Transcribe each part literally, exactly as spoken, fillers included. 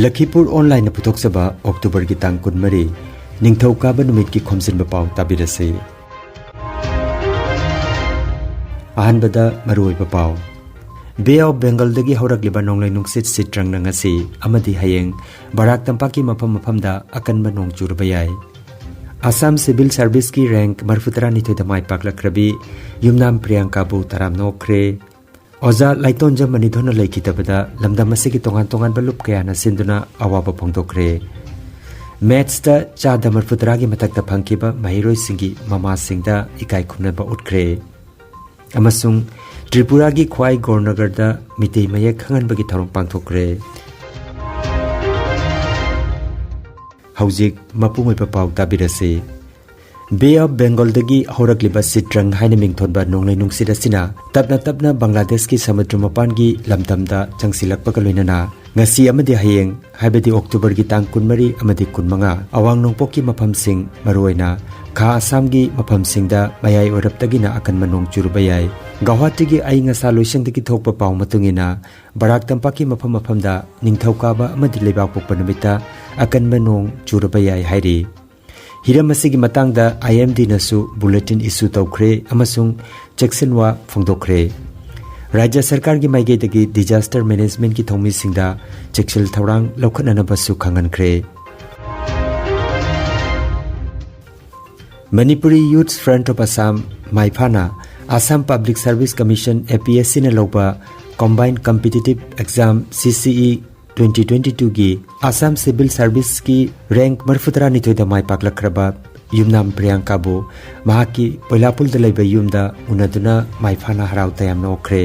ꯂꯈꯤꯄꯨꯔ ꯑꯣꯟꯂꯥꯏꯟꯅ ꯄꯨꯊꯣꯛꯆꯕ ꯑꯣꯛꯇꯣꯕꯔꯒꯤ ꯇꯥꯡ ꯀꯨꯟꯃꯔꯤ, ꯅꯤꯡꯊꯧꯀꯥꯕ ꯅꯨꯃꯤꯠꯀꯤ ꯈꯣꯝꯖꯤꯟꯕ ꯄꯥꯎ ꯇꯥꯕꯤꯔꯁꯤ꯫ ꯑꯍꯥꯟꯕꯗ ꯃꯔꯨꯑꯣꯏꯕ ꯄꯥꯎ꯫ ꯕꯦ ꯑꯣꯐ ꯕꯦꯡꯒꯜꯗꯒꯤ ꯍꯧꯔꯛꯂꯤꯕ ꯅꯣꯡꯂꯩ ꯅꯨꯡꯁꯤꯠ ꯁꯤꯠꯇ꯭ꯔꯪꯅ ꯉꯁꯤ ꯑꯃꯗꯤ ꯍꯌꯦꯡ ꯕꯔꯥꯛ ꯇꯝꯄꯥꯛꯀꯤ ꯃꯐꯝ ꯃꯐꯝꯗ ꯑꯀꯟꯕ ꯅꯣꯡ ꯆꯨꯔꯕ ꯌꯥꯏ꯫ ꯑꯁꯥꯝ ꯁꯤꯚꯤꯜ ꯁꯥꯔꯚꯤꯁꯀꯤ ꯔꯦꯡꯛ ꯃꯔꯤꯐꯨ ꯇꯔꯥꯅꯤꯊꯣꯏꯗ ꯃꯥꯏ ꯄꯥꯛꯂꯛꯈ꯭ꯔꯕꯤ ꯌꯨꯝꯅꯥꯝ ꯄ꯭ꯔꯤꯌꯥꯡꯀꯥꯕꯨ ꯇꯔꯥꯝꯅ ꯑꯣꯛꯈ꯭ꯔꯦ꯫ ꯑꯣꯖꯥ ꯂꯥꯏꯇꯣꯟꯖꯝ ꯃꯅꯤꯙꯣꯟꯅ ꯂꯩꯈꯤꯗꯕꯗ ꯂꯝꯗꯝ ꯑꯁꯤꯒꯤ ꯇꯣꯉꯥꯟ ꯇꯣꯉꯥꯟꯕ ꯂꯨꯞ ꯀꯌꯥꯅ ꯁꯤꯟꯗꯨꯅ ꯑꯋꯥꯕ ꯐꯣꯡꯗꯣꯛꯈ꯭ꯔꯦ꯫ ꯃꯦꯠꯁꯇ ꯆꯥꯗ ꯃꯔꯤꯐꯨ ꯇꯔꯥꯒꯤ ꯃꯊꯛꯇ ꯐꯪꯈꯤꯕ ꯃꯍꯩꯔꯣꯏꯁꯤꯡꯒꯤ ꯃꯃꯥꯁꯤꯡꯗ ꯏꯀꯥꯏ ꯈꯨꯝꯅꯕ ꯎꯠꯈ꯭ꯔꯦ꯫ ꯑꯃꯁꯨꯡ ꯇ꯭ꯔꯤꯄꯨꯔꯥꯒꯤ ꯈ꯭ꯋꯥꯏ ꯒꯣꯔꯅꯒꯔꯗ ꯃꯤꯇꯩ ꯃꯌꯦꯛ ꯈꯪꯍꯟꯕꯒꯤ ꯊꯧꯔꯝ ꯄꯥꯡꯊꯣꯛꯈ꯭ꯔꯦ꯫ ꯍꯧꯖꯤꯛ ꯃꯄꯨꯡ ꯑꯣꯏꯕ ꯄꯥꯎ ꯇꯥꯕꯤꯔꯁꯤ꯫ ꯕꯦ ꯑꯣꯐ ꯕꯦꯡꯒꯣꯜꯗꯒꯤ ꯍꯧꯔꯛꯂꯤꯕ ꯁꯤꯇ꯭ꯔꯪ ꯍꯥꯏꯅ ꯃꯤꯡꯊꯣꯟꯕ ꯅꯣꯡꯂꯩ ꯅꯨꯡꯁꯤꯠ ꯑꯁꯤꯅ ꯇꯞꯅ ꯇꯞꯅ ꯕꯪꯒ꯭ꯂꯥꯗꯦꯁꯀꯤ ꯁꯃꯨꯗ꯭ꯔ ꯃꯄꯥꯟꯒꯤ ꯂꯝꯗꯝꯗ ꯆꯪꯁꯤꯜꯂꯛꯄꯒ ꯂꯣꯏꯅꯅ ꯉꯁꯤ ꯑꯃꯗꯤ ꯍꯌꯦꯡ, ꯍꯥꯏꯕꯗꯤ ꯑꯣꯛꯇꯣꯕꯔꯒꯤ ꯇꯥꯡ ꯀꯨꯟꯃꯔꯤ ꯑꯃꯗꯤ ꯀꯨꯟꯃꯉꯥ, ꯑꯋꯥꯡ ꯅꯣꯡꯄꯣꯛꯀꯤ ꯃꯐꯝꯁꯤꯡ, ꯃꯔꯨꯑꯣꯏꯅ ꯈꯥ ꯑꯁꯥꯝꯒꯤ ꯃꯐꯝꯁꯤꯡꯗ ꯃꯌꯥꯏ ꯑꯣꯏꯔꯞꯇꯒꯤꯅ ꯑꯀꯟꯕ ꯅꯣꯡ ꯆꯨꯔꯨꯕ ꯌꯥꯏ꯫ ꯒꯧꯍꯥꯇꯤꯒꯤ ꯑꯏꯪ ꯑꯁꯥ ꯂꯣꯏꯁꯪꯗꯒꯤ ꯊꯣꯛꯄ ꯄꯥꯎ ꯃꯇꯨꯡ ꯏꯟꯅ, ꯕꯔꯥꯛ ꯇꯝꯄꯥꯛꯀꯤ ꯃꯐꯝ ꯃꯐꯝꯗ ꯅꯤꯡꯊꯧꯀꯥꯕ ꯑꯃꯗꯤ ꯂꯩꯕꯥꯛꯄꯣꯛꯄ ꯅꯨꯃꯤꯠꯇ ꯑꯀꯟꯕ ꯅꯣꯡ ꯆꯨꯔꯨꯕ ꯌꯥꯏ ꯍꯥꯏꯔꯤ꯫ ꯍꯤꯔꯝ ꯑꯁꯤꯒꯤ ꯃꯇꯥꯡꯗ ꯑꯥꯏ ꯑꯦꯝ ꯗꯤꯅꯁꯨ ꯕꯨꯂꯦꯇꯤꯟ ꯏꯁꯨ ꯇꯧꯈ꯭ꯔꯦ ꯑꯃꯁꯨꯡ ꯆꯦꯛꯁꯤꯟꯋꯥ ꯐꯣꯡꯗꯣꯛꯈ꯭ꯔꯦ꯫ ꯔꯥꯖ꯭ꯌ ꯁꯔꯀꯥꯔꯒꯤ ꯃꯥꯏꯀꯩꯗꯒꯤ ꯗꯤꯖꯥꯁꯇꯔ ꯃꯦꯅꯦꯖꯃꯦꯟꯠꯀꯤ ꯊꯧꯃꯤꯁꯤꯡꯗ ꯆꯦꯛꯁꯤꯜ ꯊꯧꯔꯥꯡ ꯂꯧꯈꯠꯅꯅꯕꯁꯨ ꯈꯪꯍꯟꯈ꯭ꯔꯦ꯫ Manipuri Youth Front of Assam, ꯃꯥꯏꯐꯥꯅ Assam Public Service Commission, A P S C ꯅ ꯂꯧꯕ Combined Competitive Exam, C C E, twenty twenty-two ꯒꯤ Assam Civil Service ꯀꯤ ꯔꯦꯡꯛ ꯃꯔꯤꯐꯨ ꯇꯔꯥꯅꯤꯊꯣꯏꯗ ꯃꯥꯏ ꯄꯥꯛꯂꯛꯈ꯭ꯔꯕ ꯌꯨꯝꯅꯥꯝ ꯄ꯭ꯔꯤꯌꯥꯡꯀꯥꯕꯨ ꯃꯍꯥꯛꯀꯤ ꯄꯣꯏꯂꯥꯄꯨꯜꯗ ꯂꯩꯕ ꯌꯨꯝꯗ ꯎꯅꯗꯨꯅ ꯃꯥꯏꯐꯥꯅ ꯍꯔꯥꯎ ꯇꯌꯥꯝꯅ ꯑꯣꯛꯈ꯭ꯔꯦ꯫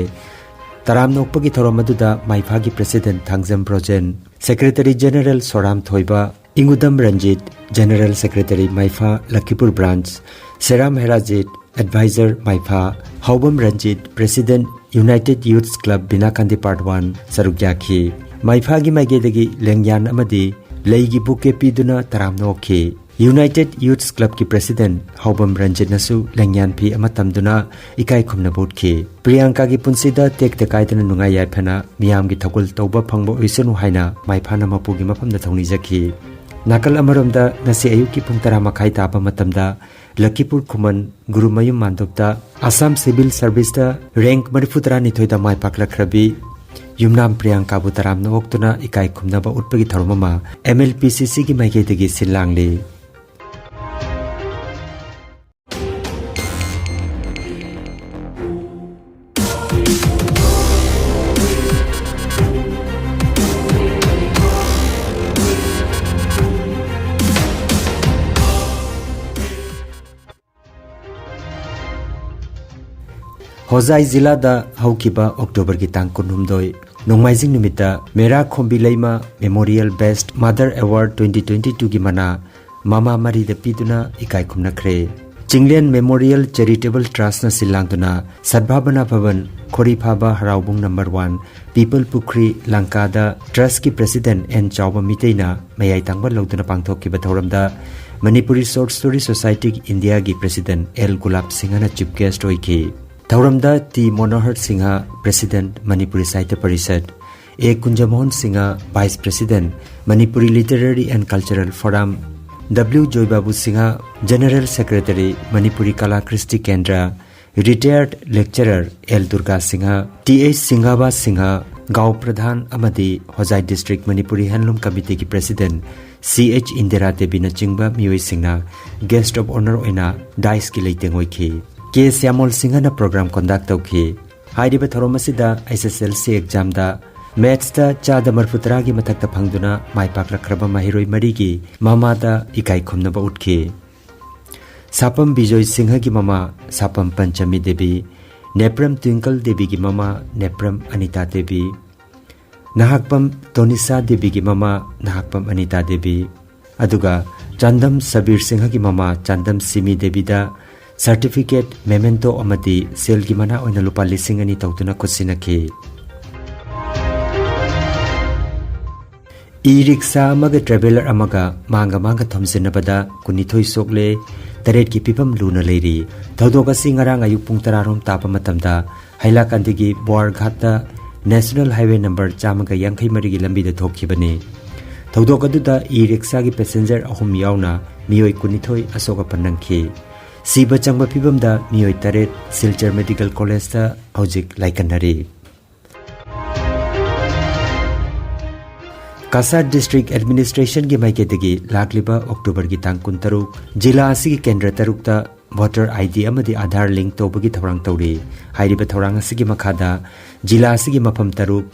ꯇꯔꯥꯝꯅ ꯑꯣꯛꯄꯒꯤ ꯊꯧꯔꯝ ꯑꯗꯨꯗ ꯃꯥꯏꯐꯥꯒꯤ president Thangjam Brojen, secretary general Soram Thoiba, Ingudam Ranjit, general secretary Maifa Lakhipur branch, Seram Herajit, advisor Maifa, Haobam Ranjit, president, united youths club ꯕꯤꯅꯥꯀꯥꯟꯗꯤ ꯄꯥꯔꯠ ꯋꯥꯟ ꯁꯔꯨꯛ ꯌꯥꯈꯤ꯫ ꯃꯥꯏꯐꯥꯒꯤ ꯃꯥꯏꯀꯩꯗꯒꯤ ꯂꯦꯡꯌꯥꯟ ꯑꯃꯗꯤ ꯂꯩꯒꯤ ꯕꯨꯀꯦ ꯄꯤꯗꯨꯅ ꯇꯔꯥꯝꯅ ꯑꯣꯛꯈꯤ꯫ United Youths Clubꯀꯤ President ꯍꯥꯎꯕꯝ ꯔꯟꯖꯤꯠꯅꯁꯨ ꯂꯦꯡꯌꯥꯟ ꯐꯤ ꯑꯃ ꯇꯝꯗꯨꯅ ꯏꯀꯥꯏ ꯈꯨꯝꯅꯕ ꯎꯠꯈꯤ꯫ ꯄ꯭ꯔꯤꯌꯥꯡꯀꯥꯒꯤ ꯄꯨꯟꯁꯤꯗ ꯇꯦꯛꯇ ꯀꯥꯏꯗꯅ ꯅꯨꯡꯉꯥꯏ ꯌꯥꯏꯐꯅ ꯃꯤꯌꯥꯝꯒꯤ ꯊꯧꯒꯜ ꯇꯧꯕ ꯐꯪꯕ ꯑꯣꯏꯁꯅꯨ ꯍꯥꯏꯅ ꯃꯥꯏꯐꯥꯅ ꯃꯄꯨꯒꯤ ꯃꯐꯝꯗ ꯊꯧꯅꯤꯖꯈꯤ꯫ ꯅꯥꯀꯜ ꯑꯃꯔꯣꯝꯗ ꯉꯁꯤ ꯑꯌꯨꯛꯀꯤ ꯄꯨꯡ ꯇꯔꯥ ꯃꯈꯥꯏ ꯇꯥꯕ ꯃꯇꯝꯗ ꯂꯛꯈꯤꯄꯨꯔ ꯈꯨꯃꯟ ꯒꯨꯔꯨꯃꯌꯨꯝ ꯃꯥꯟꯗꯣꯞꯇ ꯑꯁꯥꯝ ꯁꯤꯚꯤꯜ ꯁꯔꯚꯤꯁꯇ ꯔꯦꯡꯛ ꯃꯔꯤꯐꯨ ꯇꯔꯥꯅꯤꯊꯣꯏꯗ ꯃꯥꯏ ꯄꯥꯛꯂꯛꯈ꯭ꯔꯕꯤ ꯌꯨꯝꯅꯥꯝ ꯄ꯭ꯔꯤꯌꯥꯡꯀꯥꯕꯨ ꯇꯔꯥꯝꯅ ꯑꯣꯛꯇꯨꯅ ꯏꯀꯥꯏ ꯈꯨꯝꯅꯕ ꯎꯠꯄꯒꯤ ꯊꯧꯔꯝ ꯑꯃ M L P C Cꯒꯤ ꯃꯥꯏꯀꯩꯗꯒꯤ ꯁꯤꯜ ꯂꯥꯡꯂꯤ꯫ ꯍꯣꯖꯥꯏ ꯖꯤꯂꯥꯗ ꯍꯧꯈꯤꯕ ꯑꯣꯛꯇꯣꯕꯔꯒꯤ ꯇꯥꯡ ꯀꯨꯟꯍꯨꯝꯗꯣꯏ, ꯅꯣꯡꯃꯥꯏꯖꯤꯡ ꯅꯨꯃꯤꯠꯇ ꯃꯦꯔꯥ ꯈꯣꯝꯕꯤ ꯂꯩꯃ Memorial Best Mother Award twenty twenty twoꯒꯤ ꯃꯅꯥ ꯃꯃꯥ ꯃꯔꯤꯗ ꯄꯤꯗꯨꯅ ꯏꯀꯥꯏ ꯈꯨꯝꯅꯈ꯭ꯔꯦ꯫ ꯆꯤꯡꯂꯦꯟ Memorial Charitable Trustꯅ ꯁꯤꯜ ꯂꯥꯡꯗꯨꯅ ꯁꯗꯚꯥꯕꯅꯥ ꯚꯕꯟ, ꯈꯣꯔꯤꯐꯥꯕ ꯍꯔꯥꯎꯕꯨꯡ ꯅꯝꯕꯔ ꯋꯥꯟ, ꯄꯤꯄꯜ ꯄꯨꯈ꯭ꯔꯤ, ꯂꯪꯀꯥꯗ Trustꯀꯤ President N ꯆꯥꯎꯕ ꯃꯤꯇꯩꯅ ꯃꯌꯥꯏ ꯇꯥꯡꯕ ꯂꯧꯗꯨꯅ ꯄꯥꯡꯊꯣꯛꯈꯤꯕ ꯊꯧꯔꯝꯗ Manipuri Short Story Society Indiaꯒꯤ President L ꯒꯨꯂꯥꯞ ꯁꯤꯡꯍꯅ Chief Guest ꯑꯣꯏꯈꯤ꯫ ꯊꯧꯔꯝꯗ T ꯃꯣꯅꯣꯍꯔ Singh, President, Manipuri Sahitya parishad, A ꯀꯨꯟꯖꯃꯣꯍꯟ Singh, Vice President, Manipuri Literary and Cultural Forum, W ꯖꯣꯏꯕꯥꯕꯨ Singh, General Secretary, Manipuri Kala Kristi Kendra, Retired Lecturer L Durga Singh, T H ꯁꯤꯡꯍꯕꯥ Singh, Goa ꯄ꯭ꯔꯙꯥꯟ ꯑꯃꯗꯤ ꯍꯣꯖꯥꯏ District Manipuri Handloom Committeeꯒꯤ President C H Indira ꯗꯦꯕꯤꯅꯆꯤꯡꯕ ꯃꯤꯑꯣꯏꯁꯤꯡꯅ Guest of Honour ꯑꯣꯏꯅ Daisꯀꯤ ꯂꯩꯇꯦꯡ ꯑꯣꯏꯈꯤ꯫ K ꯁ꯭ꯌꯥꯃꯣꯜ ꯁꯤꯡꯍꯅ program conduct ꯇꯧꯈꯤ꯫ ꯍꯥꯏꯔꯤꯕ ꯊꯧꯔꯝ ꯑꯁꯤꯗ S S L C examꯗ Mathsꯇ ꯆꯥꯗ ꯃꯔꯤꯐꯨ ꯇꯔꯥꯒꯤ ꯃꯊꯛꯇ ꯐꯪꯗꯨꯅ ꯃꯥꯏ ꯄꯥꯛꯂꯛꯈ꯭ꯔꯕ ꯃꯍꯩꯔꯣꯏ ꯃꯔꯤꯒꯤ ꯃꯃꯥꯗ ꯏꯀꯥꯏ ꯈꯨꯝꯅꯕ ꯎꯠꯈꯤ꯫ ꯁꯥꯄꯝ ꯕꯤꯖꯣꯏ ꯁꯤꯡꯍꯒꯤ ꯃꯃꯥ ꯁꯥꯄꯝ ꯄꯟꯆꯃꯤ ꯗꯦꯕꯤ, ꯅꯦꯄ꯭ꯔꯝ ꯇ꯭ꯋꯤꯡꯀꯜ ꯗꯦꯕꯤꯒꯤ ꯃꯃꯥ ꯅꯦꯄ꯭ꯔꯝ ꯑꯅꯤꯇꯥ ꯗꯦꯕꯤ, ꯅꯍꯥꯛꯄꯝ ꯇꯣꯅꯤꯁꯥ ꯗꯦꯕꯤꯒꯤ ꯃꯃꯥ ꯅꯍꯥꯛꯄꯝ ꯑꯅꯤꯇꯥ ꯗꯦꯕꯤ, ꯑꯗꯨꯒ ꯆꯥꯟꯗꯝ ꯁꯕꯤꯔ ꯁꯤꯡꯍꯒꯤ ꯃꯃꯥ ꯆꯥꯟꯗꯝ ꯁꯤꯃꯤ ꯗꯦꯕꯤꯗ certificate, memento ꯑꯃꯗꯤ ꯁꯦꯜꯒꯤ ꯃꯅꯥ ꯑꯣꯏꯅ ꯂꯨꯄꯥ ꯂꯤꯁꯤꯡ ꯑꯅꯤ ꯇꯧꯗꯨꯅ ꯈꯨꯠꯁꯤꯟꯅꯈꯤ꯫ ꯏ ꯔꯤꯛꯁꯥ ꯑꯃꯒ ꯇ꯭ꯔꯦꯚꯦꯂꯔ ꯑꯃꯒ ꯃꯥꯡꯒ ꯃꯥꯡꯒ ꯊꯣꯝꯖꯤꯟꯅꯕꯗ ꯀꯨꯟꯅꯤꯊꯣꯏ ꯁꯣꯛꯂꯦ, ꯇꯔꯦꯠꯀꯤ ꯐꯤꯕꯝ ꯂꯨꯅ ꯂꯩꯔꯤ꯫ ꯊꯧꯗꯣꯛ ꯑꯁꯤ ꯉꯔꯥꯡ ꯑꯌꯨꯛ ꯄꯨꯡ ꯇꯔꯥ ꯔꯣꯝ ꯇꯥꯕ ꯃꯇꯝꯗ ꯍꯩꯂꯥꯀꯟꯗꯒꯤ ꯕꯣꯔꯒꯥꯠꯇ ꯅꯦꯁꯅꯦꯜ ꯍꯥꯏꯋꯦ ꯅꯝꯕꯔ ꯆꯥꯝꯃꯒ ꯌꯥꯡꯈꯩ ꯃꯔꯤꯒꯤ ꯂꯝꯕꯤꯗ ꯊꯣꯛꯈꯤꯕꯅꯤ꯫ ꯊꯧꯗꯣꯛ ꯑꯗꯨꯗ ꯏ ꯔꯤꯛꯁꯥꯒꯤ ꯄꯦꯁꯦꯟꯖꯔ ꯑꯍꯨꯝ ꯌꯥꯎꯅ ꯃꯤꯑꯣꯏ ꯀꯨꯟꯅꯤꯊꯣꯏ ꯑꯁꯣꯛ ꯑꯄꯟ ꯅꯪꯈꯤ꯫ ꯁꯤꯕ ꯆꯪꯕ ꯐꯤꯕꯝꯗ ꯃꯤꯑꯣꯏ ꯇꯔꯦꯠ ꯁꯤꯜꯆꯔ ꯃꯦꯗꯤꯀꯦꯜ ꯀꯣꯂꯦꯖꯇ ꯍꯧꯖꯤꯛ ꯂꯥꯏꯀꯠꯅꯔꯤ꯫ ꯀꯁꯥꯔ ꯗꯤꯁꯇ꯭ꯔꯤꯛ ꯑꯦꯗꯃꯤꯅꯤꯁꯇ꯭ꯔꯦꯁꯟꯒꯤ ꯃꯥꯏꯀꯩꯗꯒꯤ ꯂꯥꯛꯂꯤꯕ ꯑꯣꯛꯇꯣꯕꯔꯒꯤ ꯇꯥꯡ ꯀꯨꯟꯇꯔꯨꯛ ꯖꯤꯂꯥ ꯑꯁꯤꯒꯤ ꯀꯦꯟꯗ꯭ꯔ ꯇꯔꯨꯛꯇ ꯚꯣꯇꯔ ꯑꯥꯏ ꯗꯤ ꯑꯃꯗꯤ ꯑꯥꯙꯥꯔ ꯂꯤꯡ ꯇꯧꯕꯒꯤ ꯊꯧꯔꯥꯡ ꯇꯧꯔꯤ꯫ ꯍꯥꯏꯔꯤꯕ ꯊꯧꯔꯥꯡ ꯑꯁꯤꯒꯤ ꯃꯈꯥꯗ ꯖꯤꯂꯥ ꯑꯁꯤꯒꯤ ꯃꯐꯝ ꯇꯔꯨꯛ,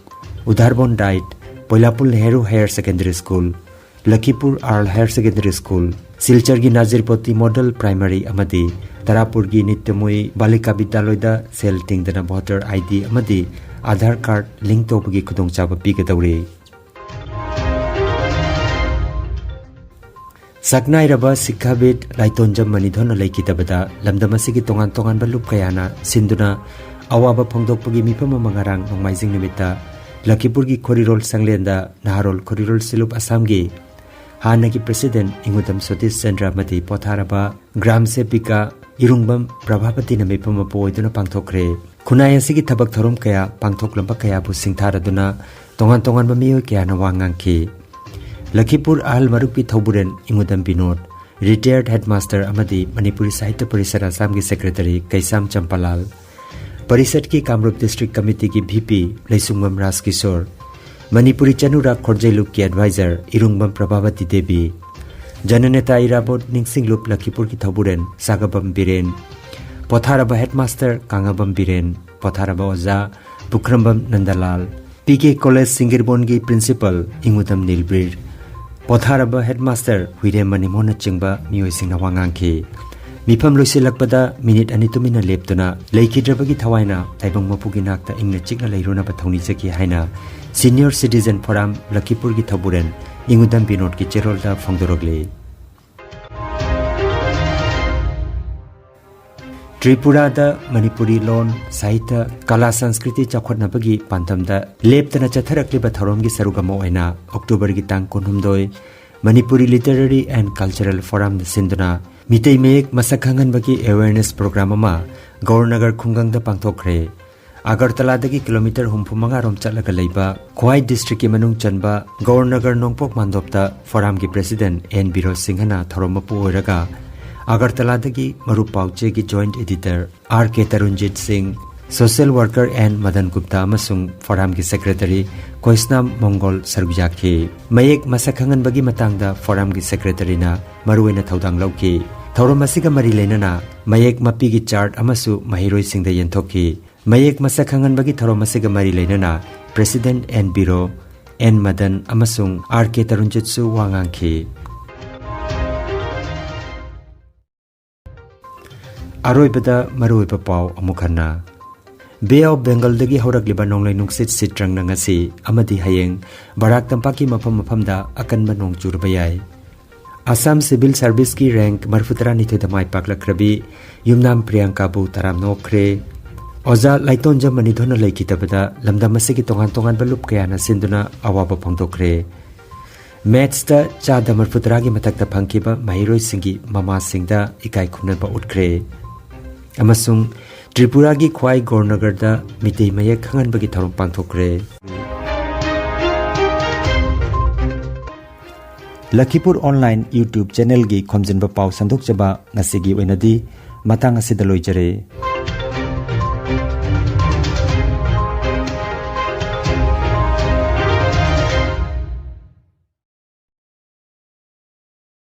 ꯎꯙꯥꯔꯕꯣꯟ ꯗꯥꯏꯠ, Poilapul Nehru higher secondary school, Lakhipur ꯑꯥꯔꯜ ꯍꯥꯌꯔ ꯁꯦꯀꯦꯟꯗꯔꯤ ꯁ꯭ꯀꯨꯜ, ꯁꯤꯜꯆꯔꯒꯤ ꯅꯥꯖꯤꯔꯄꯣꯇꯤ ꯃꯣꯗꯦꯜ ꯄ꯭ꯔꯥꯏꯃꯔꯤ ꯑꯃꯗꯤ ꯇꯔꯥꯄꯨꯔꯒꯤ ꯅꯤꯇ꯭ꯌꯃꯣꯌꯤ ꯕꯥꯂꯤꯀꯥ ꯕꯤꯗ꯭ꯌꯥꯂꯣꯏꯗ ꯁꯦꯜ ꯇꯤꯡꯗꯅ ꯚꯣꯇꯔ ꯑꯥꯏ ꯗꯤ ꯑꯃꯗꯤ ꯑꯥꯙꯥꯔ ꯀꯥꯔꯗ ꯂꯤꯡ ꯇꯧꯕꯒꯤ ꯈꯨꯗꯣꯡꯆꯥꯕ ꯄꯤꯒꯗꯧꯔꯤ꯫ ꯁꯛꯅꯥꯏꯔꯕ ꯁꯤꯈꯥꯕꯤꯠ ꯂꯥꯏꯇꯣꯟꯖꯝ ꯃꯅꯤꯙꯣꯟꯅ ꯂꯩꯈꯤꯗꯕꯗ ꯂꯝꯗꯝ ꯑꯁꯤꯒꯤ ꯇꯣꯉꯥꯟ ꯇꯣꯉꯥꯟꯕ ꯂꯨꯞ ꯀꯌꯥꯅ ꯁꯤꯟꯗꯨꯅ ꯑꯋꯥꯕ ꯐꯣꯡꯗꯣꯛꯄꯒꯤ ꯃꯤꯐꯝ ꯑꯃ ꯉꯔꯥꯡ ꯅꯣꯡꯃꯥꯏꯖꯤꯡ ꯅꯨꯃꯤꯠꯇ ꯂꯈꯤꯄꯨꯔꯒꯤ ꯈꯣꯔꯤꯔꯣꯜ ꯁꯪꯂꯦꯟꯗ ꯅꯍꯥꯔꯣꯜ ꯈꯣꯔꯤꯔꯣꯜ ꯁꯤꯂꯨꯞ ꯑꯁꯥꯝꯒꯤ ꯍꯥꯟꯅꯒꯤ ꯄ꯭ꯔꯦꯁꯤꯗꯦꯟꯠ ꯏꯉꯨꯗꯝ ꯁꯇꯤꯁ ꯆꯟꯗ꯭ꯔ ꯑꯃꯗꯤ ꯄꯣꯊꯥꯔꯕ ꯒ꯭ꯔꯥꯝ ꯁꯦꯕꯤꯀꯥ ꯏꯔꯨꯡꯕꯝ ꯄ꯭ꯔꯚꯥꯄꯇꯤꯅ ꯃꯤꯐꯝ ꯃꯄꯨ ꯑꯣꯏꯗꯨꯅ ꯄꯥꯡꯊꯣꯛꯈ꯭ꯔꯦ꯫ ꯈꯨꯟꯅꯥꯏ ꯑꯁꯤꯒꯤ ꯊꯕꯛ ꯊꯧꯔꯝ ꯀꯌꯥ ꯄꯥꯡꯊꯣꯛꯂꯝꯕ ꯀꯌꯥꯕꯨ ꯁꯤꯡꯊꯥꯔꯗꯨꯅ ꯇꯣꯉꯥꯟ ꯇꯣꯉꯥꯟꯕ ꯃꯤꯑꯣꯏ ꯀꯌꯥꯅ ꯋꯥ ꯉꯥꯡꯈꯤ꯫ ꯂꯈꯤꯄꯨꯔ ꯑꯍꯜ ꯃꯔꯨꯞꯀꯤ ꯊꯧꯕꯨꯔꯦꯟ ꯏꯉꯨꯗꯝ ꯕꯤꯅꯣꯗ, ꯔꯤꯇꯥꯌꯔꯗ ꯍꯦꯗꯃꯥꯁꯇꯔ ꯑꯃꯗꯤ ꯃꯅꯤꯄꯨꯔꯤ ꯁꯥꯍꯤꯇ꯭ꯌ ꯄꯔꯤꯁꯠ ꯑꯁꯥꯝꯒꯤ ꯁꯦꯀ꯭ꯔꯦꯇꯔꯤ ꯀꯩꯁꯥꯝ ꯆꯝꯄꯥꯂꯥꯜ, ꯄꯔꯤꯁꯠꯀꯤ ꯀꯥꯃꯔꯨꯞ ꯗꯤꯁꯇ꯭ꯔꯤꯛ ꯀꯃꯤꯇꯤꯒꯤ ꯚꯤ ꯄꯤ ꯂꯩꯁꯨꯡꯕꯝ ꯔꯥꯖ ꯀꯤꯁꯣꯔ, ꯃꯅꯤꯄꯨꯔꯤ ꯆꯅꯨꯔꯥ ꯈꯣꯔꯖꯩꯂꯨꯞꯀꯤ ꯑꯦꯗꯚꯥꯏꯖꯔ ꯏꯔꯨꯡꯕꯝ ꯄ꯭ꯔꯚꯥꯕꯇꯤ ꯗꯦꯕꯤ, ꯖꯅꯅꯦꯇꯥ ꯏꯔꯥꯕꯣꯠ ꯅꯤꯡꯁꯤꯡꯂꯨꯞ ꯂꯈꯤꯄꯨꯔꯒꯤ ꯊꯧꯕꯨꯔꯦꯟ ꯁꯥꯒꯕꯝ ꯕꯤꯔꯦꯟ, ꯄꯣꯊꯥꯔꯕ ꯍꯦꯗꯃꯥꯁꯇꯔ ꯀꯥꯉꯕꯝ ꯕꯤꯔꯦꯟ, ꯄꯣꯊꯥꯔꯕ ꯑꯣꯖꯥ ꯄꯨꯈ꯭ꯔꯝꯕꯝ ꯅꯟꯗꯂꯥꯜ, ꯄꯤ ꯀꯦ ꯀꯣꯂꯦꯖ ꯁꯤꯡꯒꯤꯔꯕꯣꯟꯒꯤ ꯄ꯭ꯔꯤꯟꯁꯤꯄꯜ ꯏꯉꯨꯗꯝ ꯅꯤꯜꯕꯤꯔ, ꯄꯣꯊꯥꯔꯕ ꯍꯦꯗꯃꯥꯁꯇꯔ ꯍꯨꯏꯔꯦꯝ ꯃꯅꯤꯃꯣꯍꯟꯅꯆꯤꯡꯕ ꯃꯤꯑꯣꯏꯁꯤꯡꯅ ꯋꯥ ꯉꯥꯡꯈꯤ꯫ ꯃꯤꯐꯝ ꯂꯣꯏꯁꯤꯜꯂꯛꯄꯗ ꯃꯤꯅꯤꯠ ꯑꯅꯤ ꯇꯨꯃꯤꯟꯅ ꯂꯦꯞꯇꯨꯅ ꯂꯩꯈꯤꯗ꯭ꯔꯕꯒꯤ ꯊꯋꯥꯏꯅ ꯇꯥꯏꯕꯪ ꯃꯄꯨꯒꯤ ꯅꯥꯛꯇ ꯏꯪꯅ ꯆꯤꯛꯅ ꯂꯩꯔꯨꯅꯕ ꯊꯧꯅꯤꯖꯈꯤ ꯍꯥꯏꯅ ꯁꯤꯅꯤꯌꯔ ꯁꯤꯇꯤꯖꯦꯟ ꯐꯣꯔꯝ ꯂꯈꯤꯄꯨꯔꯒꯤ ꯊꯧꯕꯨꯔꯦꯟ ꯏꯉꯨꯗꯝ ꯕꯤꯅꯣꯗꯀꯤ ꯆꯦꯔꯣꯜꯗ ꯐꯣꯡꯗꯣꯔꯛꯂꯤ꯫ ꯇ꯭ꯔꯤꯄꯨꯔꯥꯗ ꯃꯅꯤꯄꯨꯔꯤ ꯂꯣꯟ, ꯁꯥꯍꯤꯇ꯭ꯌ, ꯀꯂꯥ, ꯁꯪꯁꯀ꯭ꯔꯤꯇꯤ ꯆꯥꯎꯈꯠꯅꯕꯒꯤ ꯄꯥꯟꯗꯝꯗ ꯂꯦꯞꯇꯅ ꯆꯠꯊꯔꯛꯂꯤꯕ ꯊꯧꯔꯝꯒꯤ ꯁꯔꯨꯛ ꯑꯃ ꯑꯣꯏꯅ ꯑꯣꯛꯇꯣꯕꯔꯒꯤ ꯇꯥꯡ ꯀꯨꯟꯍꯨꯝꯗꯣꯏ ꯃꯅꯤꯄꯨꯔꯤ Literary and Cultural Forumꯅ ꯁꯤꯟꯗꯨꯅ ꯃꯤꯇꯩ ꯃꯌꯦꯛ ꯃꯁꯛ ꯈꯪꯍꯟꯕꯒꯤ awareness program ꯑꯃ ꯒꯧꯔꯅꯒꯔ ꯈꯨꯡꯒꯪꯗ ꯄꯥꯡꯊꯣꯛꯈ꯭ꯔꯦ꯫ ꯑꯒꯔꯇꯂꯥꯗꯒꯤ ꯀꯤꯂꯣꯃꯤꯇꯔ ꯍꯨꯝꯐꯨ ꯃꯉꯥ ꯔꯣꯝ ꯆꯠꯂꯒ ꯂꯩꯕ ꯈ꯭ꯋꯥꯏ districtꯀꯤ ꯃꯅꯨꯡ ꯆꯟꯕ ꯒꯧꯔꯅꯒꯔ ꯅꯣꯡꯄꯣꯛ ꯃꯥꯟꯗꯣꯞꯇ Forumꯒꯤ president ꯑꯦꯟ ꯕꯤꯔꯣ ꯁꯤꯡꯍꯅ ꯊꯧꯔꯝ ꯃꯄꯨ ꯑꯣꯏꯔꯒ ꯑꯒꯔꯇꯂꯥꯗꯒꯤ ꯃꯔꯨꯞ ꯄꯥꯎꯆꯦꯒꯤ joint editor ꯑꯥꯔ ꯀꯦ ꯇꯔꯨꯟꯖꯤꯠ ꯁꯤꯡ, social worker ꯑꯦꯟ ꯃꯗꯟ ꯒꯨꯞꯇꯥ ꯑꯃꯁꯨꯡ Forumꯒꯤ secretary ꯀꯣꯏꯁꯅꯥꯝ ꯃꯣꯡꯒꯣꯜ ꯁꯔꯨꯛ ꯌꯥꯈꯤ꯫ ꯃꯌꯦꯛ ꯃꯁꯛ ꯈꯪꯍꯟꯕꯒꯤ ꯃꯇꯥꯡꯗ Forumꯒꯤ secretaryꯅ ꯃꯔꯨꯑꯣꯏꯅ ꯊꯧꯗꯥꯡ ꯂꯧꯈꯤ꯫ ꯊꯧꯔꯝ ꯑꯁꯤꯒ ꯃꯔꯤ ꯂꯩꯅꯅ ꯃꯌꯦꯛ ꯃꯄꯤꯒꯤ chart ꯑꯃꯁꯨ ꯃꯍꯩꯔꯣꯏꯁꯤꯡꯗ ꯌꯦꯟꯊꯣꯛꯈꯤ꯫ ꯃꯌꯦꯛ ꯃꯁꯛ ꯈꯪꯍꯟꯕꯒꯤ ꯊꯧꯔꯝ ꯑꯁꯤꯒ ꯃꯔꯤ ꯂꯩꯅꯅ president ꯑꯦꯟ ꯕꯤꯔꯣ, ꯑꯦꯟ ꯃꯗꯟ ꯑꯃꯁꯨꯡ ꯑꯥꯔ ꯀꯦ ꯇꯔꯨꯟꯖꯤꯠꯁꯨ ꯋꯥ ꯉꯥꯡꯈꯤ꯫ ꯑꯔꯣꯏꯕꯗ ꯃꯔꯨꯑꯣꯏꯕ ꯄꯥꯎ ꯑꯃꯨꯛ ꯍꯟꯅ꯫ Bay of Bengalꯗꯒꯤ ꯍꯧꯔꯛꯂꯤꯕ ꯅꯣꯡꯂꯩ ꯅꯨꯡꯁꯤꯠ ꯁꯤꯇ꯭ꯔꯪꯅ ꯉꯁꯤ ꯑꯃꯗꯤ ꯍꯌꯦꯡ ꯕꯔꯥꯛ ꯇꯝꯄꯥꯛꯀꯤ ꯃꯐꯝ ꯃꯐꯝꯗ ꯑꯀꯟꯕ ꯅꯣꯡ ꯆꯨꯔꯕ ꯌꯥꯏ꯫ ꯑꯁꯥꯝ civil serviceꯀꯤ rank ꯃꯔꯤꯐꯨꯇꯔꯥꯅꯤꯊꯣꯏꯗ ꯃꯥꯏ ꯄꯥꯛꯂꯛꯈ꯭ꯔꯕꯤ ꯌꯨꯝꯅꯥꯝ ꯄ꯭ꯔꯤꯌꯥꯡꯀꯥꯕꯨ ꯇꯔꯥꯝꯅ ꯑꯣꯛꯈ꯭ꯔꯦ꯫ ꯑꯣꯖꯥ ꯂꯥꯏꯇꯣꯟꯖꯝ ꯃꯅꯤꯙꯣꯟꯅ ꯂꯩꯈꯤꯗꯕꯗ ꯂꯝꯗꯝ ꯑꯁꯤꯒꯤ ꯇꯣꯉꯥꯟ ꯇꯣꯉꯥꯟꯕ ꯂꯨꯞ ꯀꯌꯥꯅ ꯁꯤꯟꯗꯨꯅ ꯑꯋꯥꯕ ꯐꯣꯡꯗꯣꯛꯈ꯭ꯔꯦ꯫ Mathsꯇ ꯆꯥꯗ ꯃꯔꯤꯐꯨꯇꯔꯥꯒꯤ ꯃꯊꯛꯇ ꯐꯪꯈꯤꯕ ꯃꯍꯩꯔꯣꯏꯁꯤꯡꯒꯤ ꯃꯃꯥꯁꯤꯡꯗ ꯏꯀꯥꯏ ꯈꯨꯝꯅꯕ ꯎꯠꯈ꯭ꯔꯦ꯫ ꯑꯃꯁꯨꯡ ꯇ꯭ꯔꯤꯄꯨꯔꯥꯒꯤ ꯈ꯭ꯋꯥꯏ ꯒꯧꯔꯅꯒꯔꯗ ꯃꯤꯇꯩ ꯃꯌꯦꯛ ꯈꯪꯍꯟꯕꯒꯤ ꯊꯧꯔꯝ ꯄꯥꯡꯊꯣꯛꯈ꯭ꯔꯦ꯫ ꯂꯈꯤꯄꯨꯔ online YouTube channelꯒꯤ ꯈꯣꯝꯖꯤꯟꯕ ꯄꯥꯎ ꯁꯟꯗꯣꯛꯆꯕ ꯉꯁꯤꯒꯤ ꯑꯣꯏꯅꯗꯤ ꯃꯇꯥꯡ ꯑꯁꯤꯗ ꯂꯣꯏꯖꯔꯦ꯫